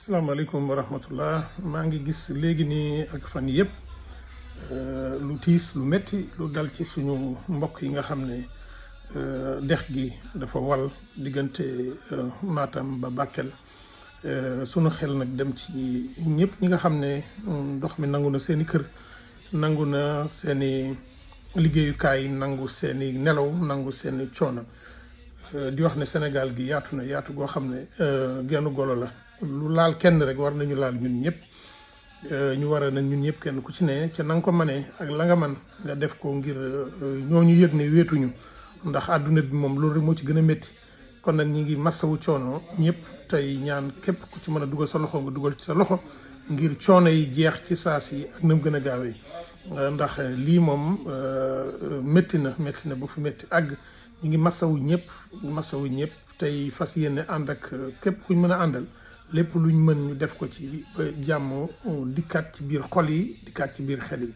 asalaamaaleykum wa rahmatullah maa ngi gis léegi nii ak fan yëpp lu tiis lu metti lu dal ci suñu mbokk yi nga xam ne dex gi dafa wal diggante Matam ba Bakel sunu xel nag dem ci ñëpp ñi nga xam ne ndox mi nangu na seeni kër, nangu na seeni liggéeyukaay, nangu seeni nelaw, nangu seeni coono. Di wax ne Sénégal gi yaatu na yaatu goo xam ne genn golo la. lu laal kenn rek war nañu laal ñun ñëpp ñu war a nag ñun ñëpp kenn ku ci ne ca na nga ko mënee ak la nga man nga def ko ngir ñooñu yëg ne wéetuñu, ndax àdduna bi moom loolu rek moo ci gën a métti. kon nag ñi ngi massawu coono ñëpp tey ñaan képp ku ci mën a dugal sa loxo nga dugal ci sa loxo ngir coono yi jeex ci saa si ak na mu gën a gaawee. ndax lii moom métti na ba fu métti àgg. ñi ngi massawu ñëpp tey fas yéene ànd ak képp kuñ mën a àndal lépp luñ mën ñu def ko ci ba jàmm dikkaat ci biir xol yi, dikkaat ci biir xel yi.